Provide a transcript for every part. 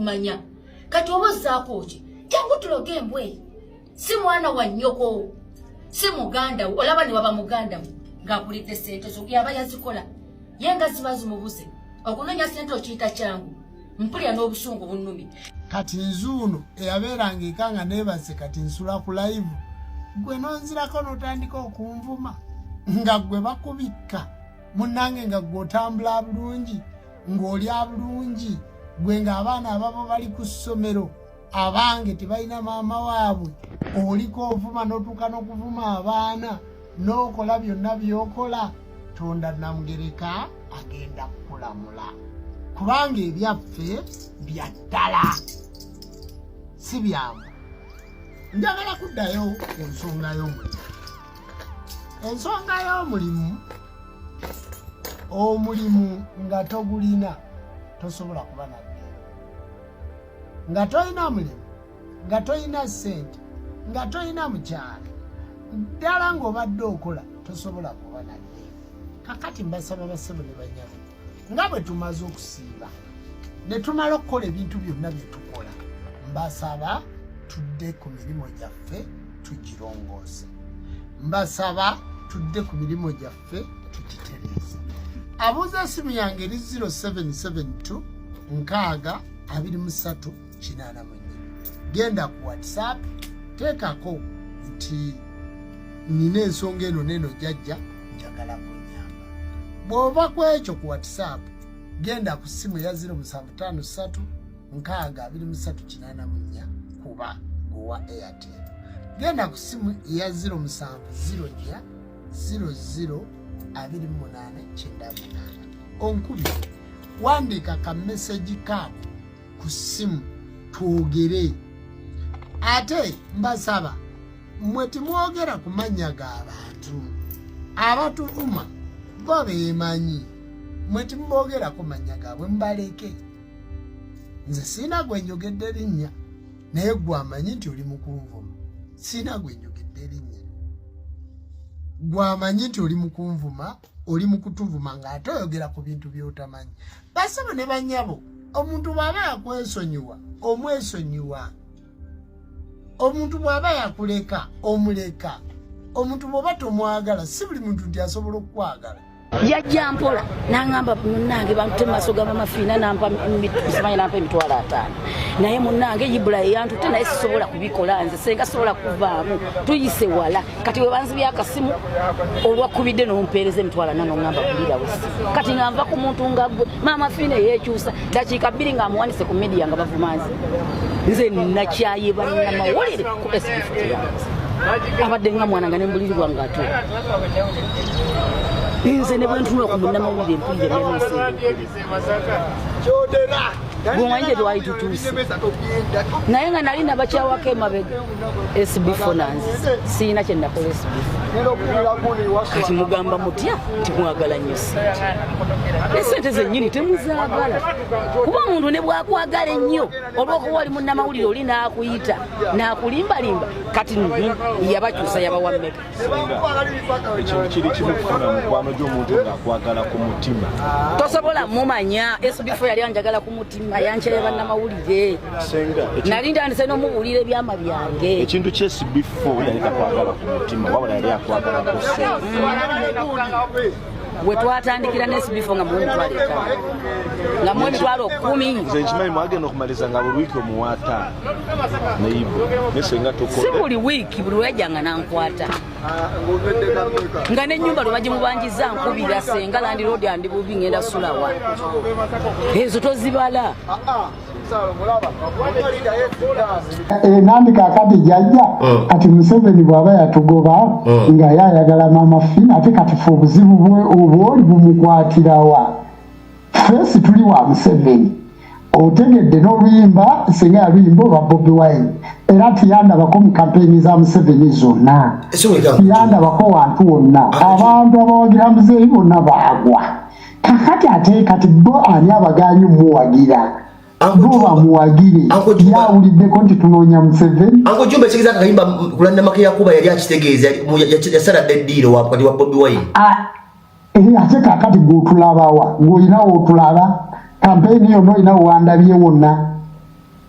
kumanya. Kati oba ozzaako ki? Jangu tuloge embwa eyo. Si mwana wa nnyoko, si muganda wo. Olaba ne waba muganda wo ng'akulidde ssente zo, yaba yazikola ye nga ziba zimubuze. Okunoonya ssente okiyita kyangu? Mpulira n'obusungu bunnumi. Kati nzuuno eyabeeranga eka nga neebase, kati nsula ku live, gwe nonzirako n'otandika okunvuma nga gwe bakubikka. Munnange, nga gwe otambula bulungi, ng'olya bulungi, gwe ng'abaana ababo bali ku ssomero, abange tebalina maama waabwe, oliko ovuma n'otuuka n'okuvuma abaana n'okola byonna by'okola. Tonda Namugereka agenda kukulamula, kubanga ebyaffe bya ddala, si byamu. Njagala kuddayo ku nsonga y'omulimu. Ensonga y'omulimu, omulimu nga togulina tosobola kuba na ddembe. Nga tolina mulimu, nga tolina ssente, nga tolina mukyala ddala, ng'obadde okola, tosobola kuba na ddembe. Kakati mbasaba, basebo ne banyabo, nga bwe tumaze okusiiba ne tumala okukola ebintu byonna bye tukola, mbasaba tudde ku mirimu gyaffe tugirongoose. Mbasaba tudde ku mirimu gyaffe tugitereeze. Abuuza, esimu yange eri 0772 6 23 84. Genda ku WhatsApp, teekako nti nina ensonga eno neeno, jjajja, njagala kunyamba. Bw'ova ku ekyo ku WhatsApp, genda ku ssimu eya 0753 6 23 84, kuba gowa Airtel. Genda ku ssimu eya 0704 00 28 98, onkubire, wandiika ka message kaako ku ssimu twogere. Ate mbasaba mmwe timwogera ku mannya g'abantu. Abatuvuma bo beemanyi, mwe timuboogerako mannya gaabwe, mubaleke. Nze siina gwe njogedde linnya, naye gwe amanyi nti oli mukunvuma, siina gwe njogedde linnya. Gwe amanyi nti oli mukunvuma, oli mukutuvuma ng'ate oyogera ku bintu by'otamanyi. Basebo ne banyabo, omuntu bw'aba yakwesonyiwa, omwesonyiwa. Omuntu bw'aba yakuleka, omuleka. Omuntu bw'oba tomwagala, si buli muntu nti asobola okukwagala. Yajja mpola nangamba, "Munange, bantute mu maaso ga Mama Fiina, nampa simanyi, nampa 50,000, naye munange Ibula yantute, naye sisobola kubikola nze senga sobola kuvaamu, tuyise wala. Kati we banzibya akasimu olwakubidde nompeereza 40,000, ngamba gulirawo essimu. Kati nga nva ku muntu nga gwe Maama Fiina eyekyusa dakiika 2 ng'amuwanise ku media nga bavuma nze. Nze nakyaye bannamawulire ku SB yange, abadde nga mwana nga nembuliri bwange atuuka nze ne bwentunula ku munnamawulire mpulire emyemesi. Gwemanyi gye twali tutuuse, naye nga nali nabakyawako emabega. SB4 nanzize, siina kye nakola SB4. Kati mugamba mutya nti mwagala nnyo sente? Esente zennyini temuzaagala, kuba omuntu ne bwakwagala ennyo, olwokuba oli munnamawulire, oli n'akuyita n'akulimbalimba. Kati yabakyusa, yabawa mmeka? Ekintu kiri kimu, kufuna mukwano gy'omuntu ng'akwagala ku mutima. Tosobola mumanya. SB4 yali anjagala ku mutima, yankyaye bannamawulire. Senga, Nali ntandise n'omubuulira ebyama byange. Ekintu kye SB4 yali takwagala ku mutima, wabula yali akwagala ku ssente. We twatandikira ne SB4 nga muwe 50,000, nga muwe 10,000. Nze nkimanyi mwagenda okumaliza nga buli wiiki omuwa 50 neibo, naye senga Si tokole. Buli wiiki, buli lweyajjanga nankwata nga n'ennyumba lwe bagimubanjiza nkubira, "Senga, landlord andi bubi, ngenda sulawa." Ezo tozibala. Nandi kakati jjajja, kati Museveni bw'aba yatugoba nga ye ayagala Maama Fina, ate kati fe obuzibu bwe obwoli bumukwatirawa? Ffesi tuli wa Museveni, otegedde? N'oluyimba singa yaluyimba olwa Bobi Wine, era tiyandabako mu kampeyini za Museveni zonna, tiyandabako wantu wonna. Abantu abawagira muzeeyi bonna baagwa. Kakati ate kati bo ani abagaanyi omuwagira? Bo bamuwagire, yawuliddeko nti tunoonya Museveni. Uncle Jumba, ekitegeeza akayimba kulanamaka yakuba yali akitegeeza, yasala dda eddiiro wakati wa Bobi Wine. Ah, ate kakati gweotulabawa? Gweolinawo otulaba kampeyini yonna, olinawo wandabye wonna?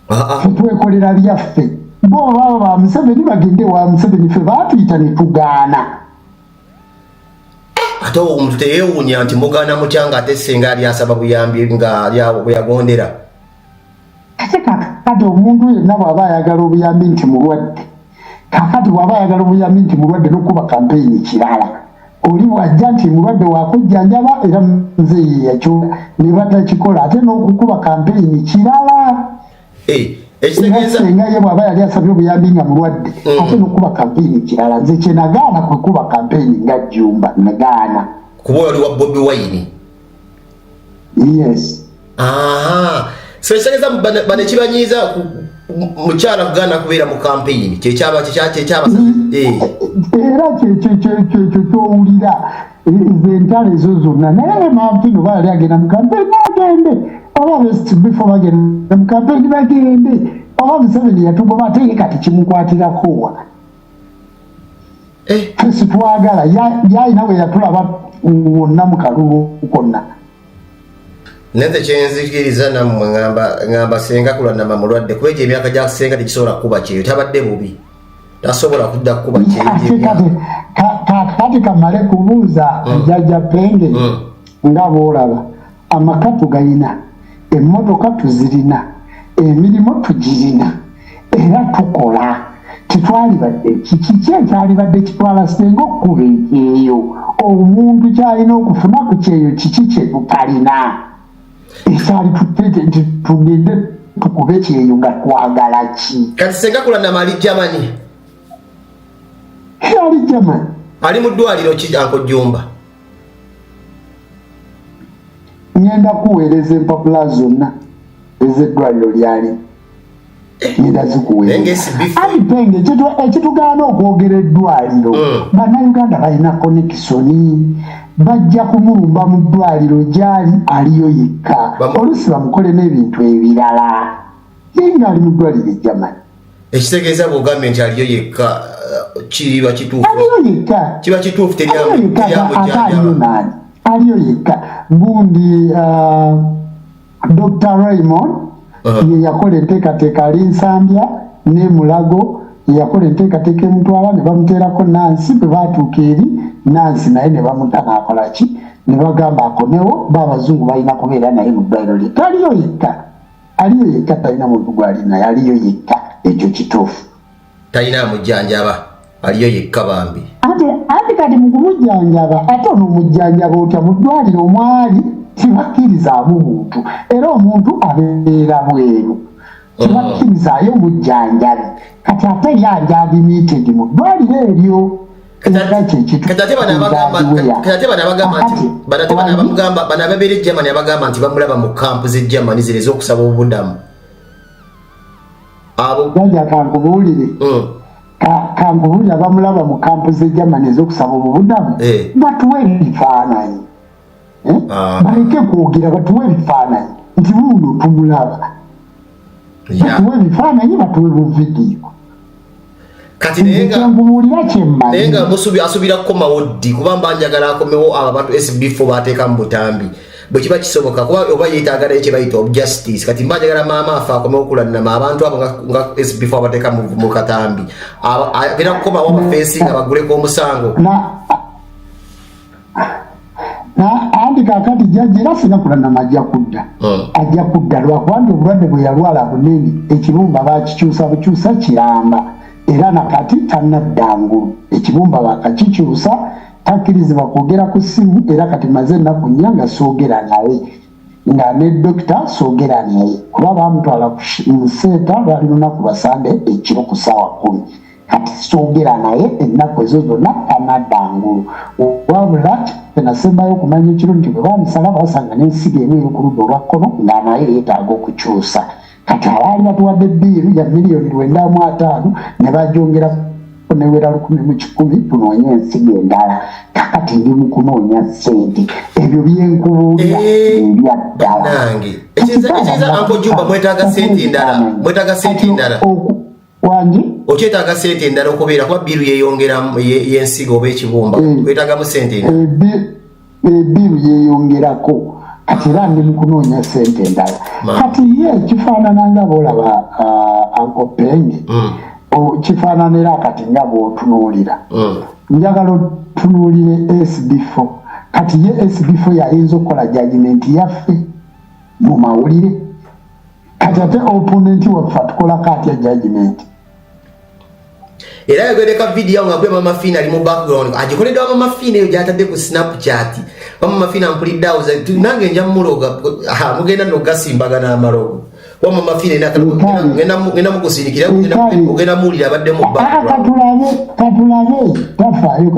Ffe twekolera byaffe. Bo baba ba Museveni bagende wa Museveni, ffe baatuyita ne tugaana. Ate omuntu teyewuunya nti mugaana mutya nga ate senga ali asaba buyambi nga ali awo bwe yagondera. Ate kakati omuntu yenna bw'aba ayagala obuyambi nti mulwadde, kakati bw'aba ayagala obuyambi nti mulwadde n'okukuba kampeyini kirala. Oli bw'ajja nti mulwadde wakujjanjaba, era muzeeyi yakyola ne batakikola, ate n'okukuba kampeyini kirala. Ekitegeeza Senga ye bw'aba yali asabye obuyambi nga mulwadde, ate n'okukuba kampeyini kirala. Nze kye nagaana kwe kuba kampeyini nga Jjumba, nagaana. Kuba oli wa Bobi Wine. Yes. Aha. So ekitegeeza bano ekibanyiiza mukyala kugaana kubeera mu kampeyini kyekyaba kyekyaba. Era kyekyo kyowulira ze entalo ezo zonna. Naye Mampino oba yali agenda mu kampeyini agende, oba best before bagenda mu kampeyini bagende, oba Museveni yatugoba ate ye kati kimukwatirako wa? Ffe sitwagala yalina bwe yatulaba wonna mu kalulu konna. Nenze kyenzikiriza nammwe ngamba senga Kulanama mulwadde, kuba egyo emyaka gya senga tegisobola kukuba kyeyo, tabadde bubi, tasobola kudda kukuba Ate kyeyo. Kati kamale kubuuza Jjajja Penge, nga bw'olaba amaka tugayina, emmotoka tuzirina, emirimu tugirina, era tukola, tetwalibadde kiki ekyalibadde kitwala senga okkuba ekyeyo? Omuntu kyalina okufuna ku kyeyo kiki kye tutalina ekyali nti tugende tukube ekyeyo nga twagala ki? Kati senga Kulanama ali Germany? Ali Germany. Ali mu ddwaliro ki, Uncle Jumba? Ngenda kuweereza empapula zonna ez'eddwaliro lyali, ngenda zikuweereza. Ani Penge, ekitugaana okwogera eddwaliro, Bannayuganda balina connection, bajja kumulumba mu ddwaliro gyali aliyo yekka, oluusi bamukole n'ebintu ebirala, ye nga ali mu ddwaliro e Germany. Ekitegeeza bw'ogambye nti aliyo yekka, kiba kituufu? Aliyo yekka. Kiba kituufu? Aliyo yekka. Ate aliyo naani? Aliyo yekka. Gundi, Dr Raymond ye yakola enteekateeka, ali Nsambya ne Mulago, ye yakola enteekateeka emutwala ne bamuteerako nansi. Bwe baatuuka eri nansi naye ne bamuta n'akola ki, ne bagamba akomewo, ba abazungu balina kubeera naye mu ddwaliro lye. Taliyo yekka, aliyo yekka, talina muntu gwali naye, aliyo yekka, ekyo kituufu. Talina amujjanjaba, aliyo yekka bambi. Ate kati mu kumujjanjaba, ate ono omujjanjaba otya mu ddwaliro omwali tebakkirizaamu muntu, era omuntu abeera bweru, tebakkirizaayo mujjanjabi. Kati ate yanja admitted mu ddwaliro eryo, era kyekitu. Kati ate bano abagamba nti bano ate bano abamugamba, bano ababeera e Germany abagamba nti bamulaba mu kampu z'e Germany zino ez'okusaba obubudamu, abo? Jajja, kankubuulire. Kankubuulire, abamulaba mu kampu z'e Germany ez'okusaba obubudamu, batuwe ebifaananyi. Eh? Ah. Baleke kwogera, batuwe ebifaananyi nti wuuno tumulaba. Batuwe ebifaananyi, batuwe buvidiyo. Kati naye nga Kyenkubuulira naye kyemmanyi. Nga musubi asubira kukomawo ddi? Kuba mba njagala akomewo, abo abantu SB4 bateeka mu butambi, bwe kiba kisoboka, kuba oba yeetaaga naye kye bayita justice. Kati mba njagala maama afe akomewo Kulanama, abantu abo nga SB4 abateeka mu katambi, agenda kukomawo abafeesi nga baguleko omusango. Na anti kakati jjajja, era singa Kulanama ajja kudda. Ajja kudda lwakuba nti obulwadde bwe yalwala bunene, ekibumba bakikyusa bukyusa kiramba, era nakati tannadda ngulu, ekibumba bakakikyusa, takkirizibwa kwogera ku ssimu. Era kati maze ennaku 4 nga soogera naye, nga ne dokita soogera naye, kuba bamutwala mu seeta, lwali lunaku lwa Sande ekiro ku ssaawa 10. Kati soogera naye ennaku ezo zonna, tanadda ngulu. Wabula kyenasembayo okumanya ekiro nti bwe bamusala basanga n'ensigo emu eri ku ludda olwa kkono nga naye yeetaaga okukyusa. Kati abaali batuwadde bill ya miliyoni 950 ne bagyongera newera 1,100 tunoonye ensigo endala. Kakati ndi mu kunoonya ssente, ebyo byenkubuulira ebya ddala. Bannange, ekiyinza, Uncle Jumba, mwetaaga sente endala, mwetaaga sente endala. Wangi? Okyetaaga sente endala okubeera, kuba bill yeyongeramu y'ensigo oba ekibumba. Wetaagamu sente endala. Ebill yeyongerako. Kati era ndi mu kunoonya ssente endala. Kati ye kifaanana nga bw'olaba Uncle Penge, kifaanana era kati nga bw'otunuulira. Njagala otunuulire SB4. Kati ye SB4 yayinza okukola judgment yaffe mu mawulire. Kati ate opponent waffe atukolako atya judgment? Era yagwereka video nga gwe Mama Fina ali mu background agikoledde wa Mama Fina eyo gyatadde ku Snapchat. Mama Fina mpulidde awo nange nja muloga, mugenda nogasimbagana amalogo wa Mama Fina ena ngenda mukusindikira, ogenda muwulira abadde mu background. Katulabe, tafaayo,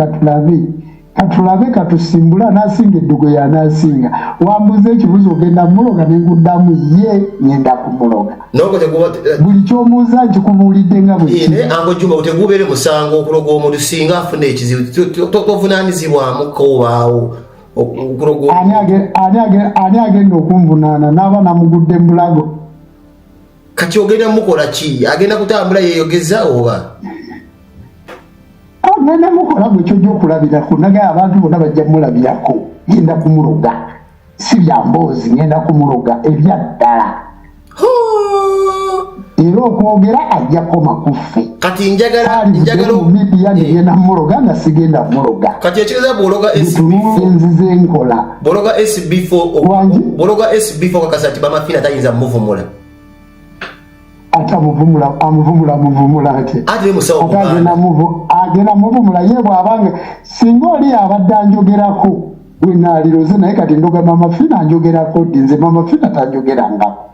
katulabe, katusimbula anasinga eddugo yanasinga. Wambuza ekibuzo ogenda muloga, nenguddamu ye ngenda kumuloga. Buli kyomuuza nkikubuulidde nga bwe kiri. Ango Juma, tegubeere musango okuloga omuntu singa afuna ekizibu, tovunaanyizibwamu obaawo okuloga. Ani agenda okunvunaana n'aba namugudde mbulago? Kati ogenda mukola ki? Agenda kutambula yeeyogeza oba? Ngenda mukola gwe kyojja okulabirako, nagaye abantu bonna bajja mulabirako. Ngenda kumuloga, si bya mboozi, ngenda kumuloga ebya ddala. Era okwogera ajja koma kuffe. Kati njagala mu media ngenda muloga nga sigenda muloga. Kati ekiriza bw'ologa SB4 nzize nkola. Bw'ologa SB4, bw'ologa SB4 kakasa nti Mama Fina tayinza muvumula. Ate amuvumula, amuvumula, amuvumula ate. Ate musawo Muganda. Agenda muvumula ye bw'abanga singa oli abadde anjogerako bwe naaliroze, naye kati ndoga Mama Fina anjogerako ddi? Nze Mama Fina tanjogerangako.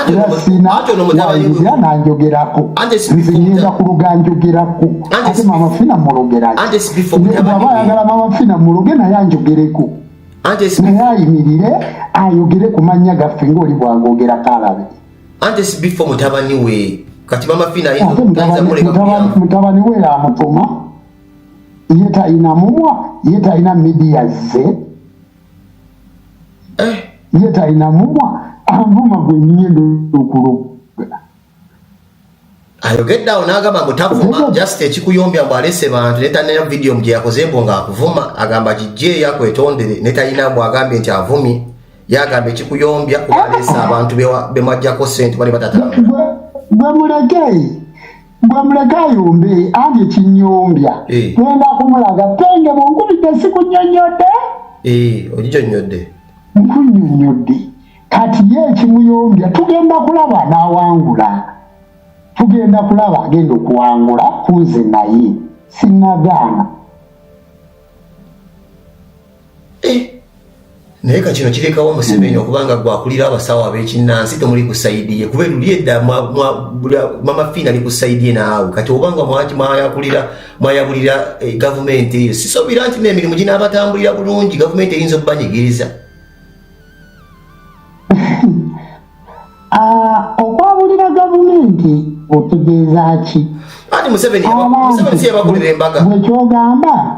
Era sina wayingira nanjogerako, nze ngenda kuloga njogerako, ate Mama Fina mulogeraki? Bw'aba ayagala Mama Fina muloge naye anjogereko, naye ayimirire ayogere ku mannya gaffe ng'oli bw'agogerako alabe. Anti SB4 mutabani we, kati Mama Fina mutabani we yamutuma, ye talina mumwa, ye talina media ze, ye talina mumwa, anvuma gwe ngenda okuloga. Ayogedde awo n'agamba mbu tavuma, just ekikuyombya mbu alese bantu ne talina video gye yakoze mbu ng'akuvuma, agamba gijjeeyo akwetondere ne talina, mbu agambye nti avumye, yagamba ekikuyombya kuba alese abantu bemwajjako ssente bali batatambula. Gwe muleke ayombe, anti ekinyombya genda kumulaga penge bwonkubidde sikunyonyodde. Oginyonnyodde. Nkunyonnyodde. Kati ye ekimuyombya tugenda kulaba n'awangula, tugenda kulaba agenda okuwangula kunze, naye sinnagaana. Naye ka kino kirekawo Museveni okubanga gwakulira abasawo ab'ekinnansi temuli ku side ye, kuba eruli edda Mama Fina ali ku side ye naawe. Kati obanga mwayabulira gavumenti eyo, sisobira nti n'emirimu ginaabatambulira bulungi, gavumenti eyinza okubanyigiriza. Okwabulira gavumenti otegeeza ki? Anti Museveni si yabakolera embaga. Bwekyogamba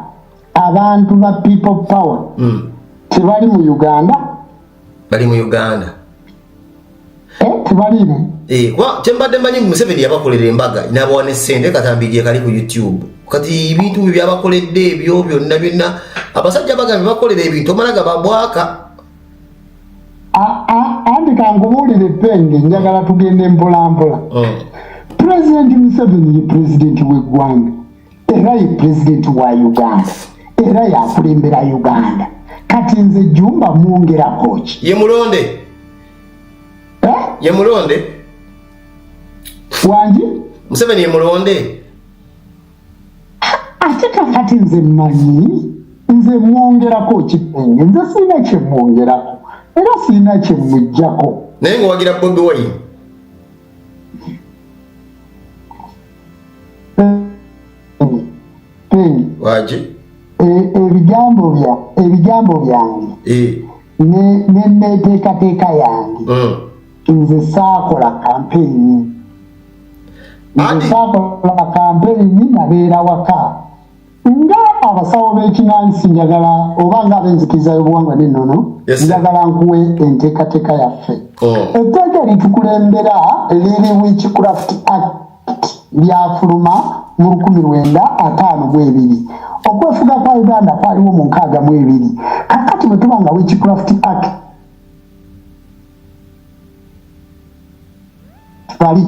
abantu ba People Power tebali mu Uganda? Bali mu Uganda. Tebalimu. Kyembadde mmanyi Museveni yabakolera embaga n'abawa ne ssente, katambi gye kali ku YouTube. Kati ebintu bye byabakoledde ebyo byonna byonna, abasajja bagambye bakolera ebintu omala gababwaka. Anti kankubuulire Penge, njagala tugende mpolampola. Pulezidenti Museveni ye pulezidenti w'eggwanga, era ye pulezidenti wa Uganda, era yakulembera Uganda. Kati nze Jumba mwongerako ki? Ye mulonde. Ye mulonde. Wangi? Museveni ye mulonde. Ate kakati nze mmanyi nze mwongerako ki Penge? Nze sirina kye mwongerako era sirina kye mujjako. Naye ng'owagira Bobi Wine. Penge. Waki? Ebigambo byange neneteekateeka yange, nze saakola kampeyini, nze saakola kampeyini, nabeera waka nga abasawo b'ekinansi. Njagala oba nga ab'enzikiriza y'obuwangwa n'ennono, njagala nkuwe enteekateeka yaffe. Etteeka eritukulembera liri Witchcraft Act, lyafuluma mu 1952. Okwefuga kwa Uganda kwaliwo mu 62. Kakati bwe tuba nga Witchcraft Act webali,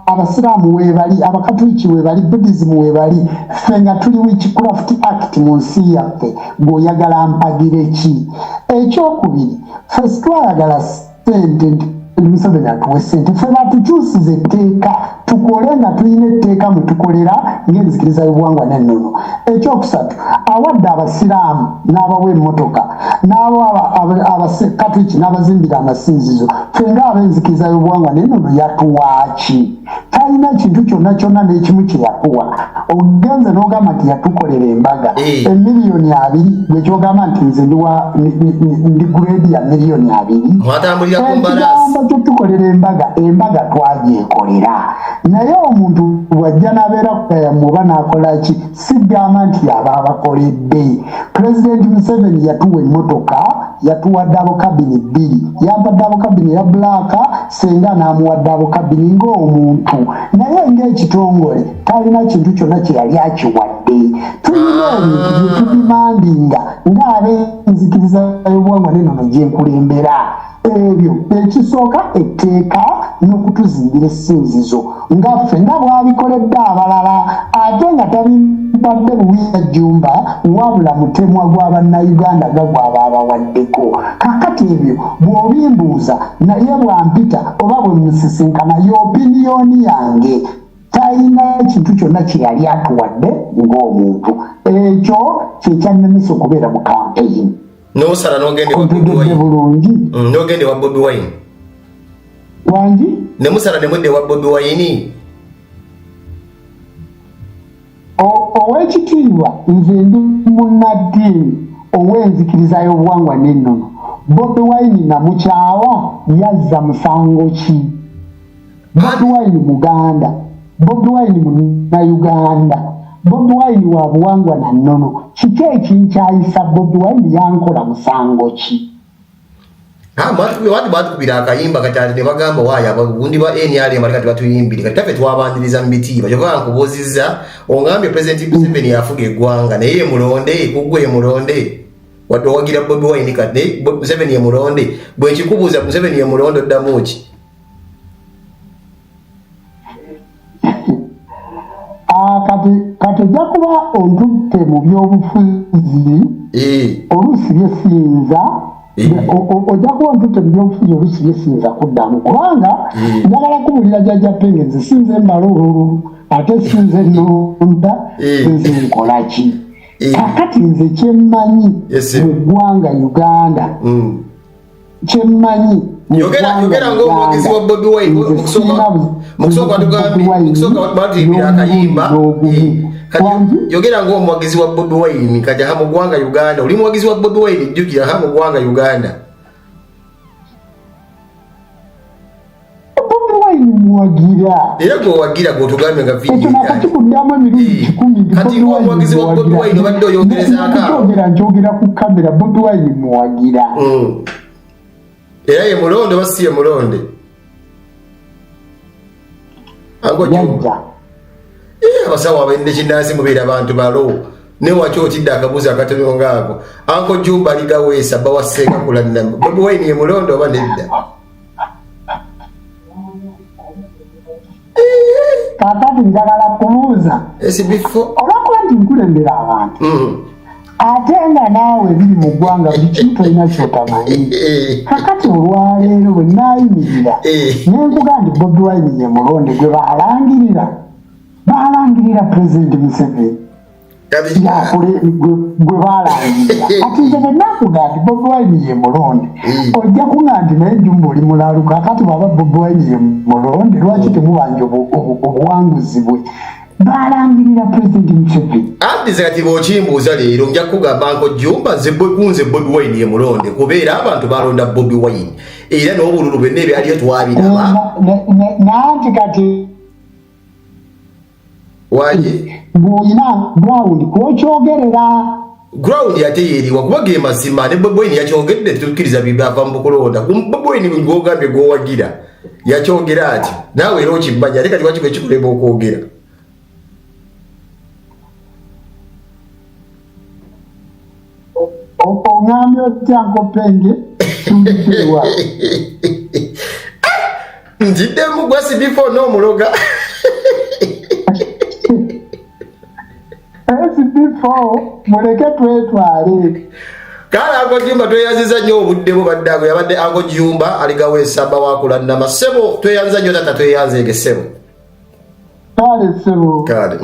Abasiraamu webali, Abakatuliki webali, Buddhism webali, ffe nga tuli Witchcraft Act mu nsi yaffe, gweoyagala mpagire ki? Ekyokubiri, ffe sitwayagala sente nti Museveni atuwe sente. Ffe batukyusiza etteeka, tukole nga tulina etteeka mwe tukolera ng'enzikiriza y'obuwangwa n'ennono. Ekyokusatu, awadde Abasiraamu n'abawa emmotoka, n'abawa Abakatuliki n'abazimbira amasinzizo. Ffe ng'ab'enzikiriza y'obuwangwa n'ennono yatuwaaki? Talina kintu kyonna kyonna n'ekimu kye yatuwa. Ogenze n'ogamba nti yatukolera embaga emiliyoni 20, gwe kyogamba nti nze ndi grade ya miliyoni 20? Mwatambulira ku mbalaasi. Ekigambo kyetukolera embaga, embaga twagyekolera, naye omuntu bw'ajja n'abeera kuyamu oba n'akola ki, sigamba nti yaba abakoledde. Pulezidenti Museveni yatuwa emmotoka, yatuwa double cabin bbiri, yampa double cabin eya black, senga n'amuwa double cabin ng'omuntu, naye ng'ekitongole talina kintu kyonna kye yali akiwadde. Tulina ebintu bye tudemandinga ng'ab'enzikiriza y'obuwangwa n'ennono gyenkulembera. Ebyo ekisooka, etteeka n'okutuzimbira essinzizo nga ffe nga bw'abikoledde abalala, ate nga tabimpadde buwiya jjumba, wabula mutemwa gwa Bannayuganda nga gw'aba abawaddeko. Kakati ebyo bw'obimbuuza, naye bwampita oba bwe musisinkana, ye opinion yange, talina kintu kyonna kye yali atuwadde ng'omuntu. Ekyo kyekyannemesa okubeera mu kampeyini. Nosala n'ogenda ewa Bobi Ontegedde Wine. bulungi? N'ogenda ewa Bobi Wine. Wangi? Ne musala ne mudda ewa Bobi Wine. Ow'ekitiibwa, nze ndi munnaddiini ow'enzikiriza y'obuwangwa n'ennono. Bobi Wine namukyawa? Yazza musango ki? Bobi Wine Muganda, Bobi Wine Munnayuganda, Bobi Wine wa buwangwa na nnono. Kiki ekinkyayisa Bobi Wine? Yankola musango ki? Ah, watu batukubira akayimba kati ate ne bagamba waaya abagundi ba NRM bali kati batuyimbire. Kati taffe twabanjiriza mu bitiibwa. Kyova nkubuuzizza, ongambye President Museveni afuga eggwanga, naye ye mulonde kuggwe, ye mulonde wadde owagira Bobi Wine kati, naye Museveni ye mulonde. Bwe nkikubuuza, Museveni ye mulonde, oddamu ki? Ah, kati ojja kuba ontutte mu byobufuzi oluusi byesiyinza ojja kuba ontutte mu byobufuzi oluusi byesiyinza kuddamu, kubanga njagala kubulira jjajja Penge, nze sinze mbala olululu, ate sinze nonda. Nze nkola ki? Kakati nze kyemmanyi mu ggwanga Uganda, kyemmanyi mu Yogera ggwanga yogera ng'omuwagizi wa Bobi Wine. Nze Mu kusooka sirina tugambye, Bobi mu kusooka Wine batuyimbira akayimba. n'ogumu. Kati Wangi? yogera ng'omuwagizi wa Bobi Wine kati aha mu ggwanga Uganda. Oli muwagizi wa Bobi Wine, jjukira, aha mu ggwanga Uganda. Bobi Wine muwagira. Era gwewagira gwotugambye nga Ekyo vidiyo nakakikuddamu emirundi 100 nti Kati Bobi Wine ng'omuwagizi wa Bobi muwagira. Wine obadde oyogerezaako awo. Nkyogera, nkyogera ku kamera, Bobi Wine muwagira. Era ye mulonde oba si ye mulonde? Ango Jajja. Abasawo abende kinansi mubeera bantu balo, ne waki otidde akabuuzo akatono ngaako? Anko Jumba Ligaweesa bawaseeka kulannama, Bobi Wine ye mulonde oba nedda? Kakati njagala kubuuza, SB4. Olwakuba nti nkulembera abantu, ate nga naawe biri mu ggwanga buli kimu tolina kyotamanyi, kakati olwaleero bwe naayimirira nenkuga nti Bobi Wine ye mulonde gwe baalangirira, baalangirira Pulezidenti Museveni Kati yakule gwe baalangirira, kati nze bwe nakuga nti Bobi Wine ye mulonde, ojja kuŋa nti naye Jumba oli mulalu. Kakati bwaba Bobi Wine ye mulonde, lwaki temubanja obuwanguzi bwe baalangirira Pulezidenti Museveni? Anti nze kati bw'okimbuuza leero, nja kukugamba, Nko Jumba, nze kunze Bobi Wine ye mulonde, kubeera abantu balonda Bobi Wine, era n'obululu bwenna ebyaliyo twabiraba. Nanti kati Wangi? Bw'olina ground kwokyogerera. Ground ate yeriwa? Kuba ge mazima, ne Bobi Wine yakyogedde, tukkiriza bibava mu kulonda. Bobi Wine gwogambye gwowagira yakyogera ati, naawe era okimmanya, ate kati waki bwekikulema okwogera? Oŋambye otya, Nkopenge? Tumitewa. Nziddemu gwa SB4 n'omuloga. SB4 muleke twetwale. Kale Anko Jumba tweyanziza nnyo obudde bwo badde ago yabadde Anko Jumba aligawo esamba wakulannama ssebo tweyanziza nnyo tata tweyanzeege ssebo. Kale ssebo. Kale.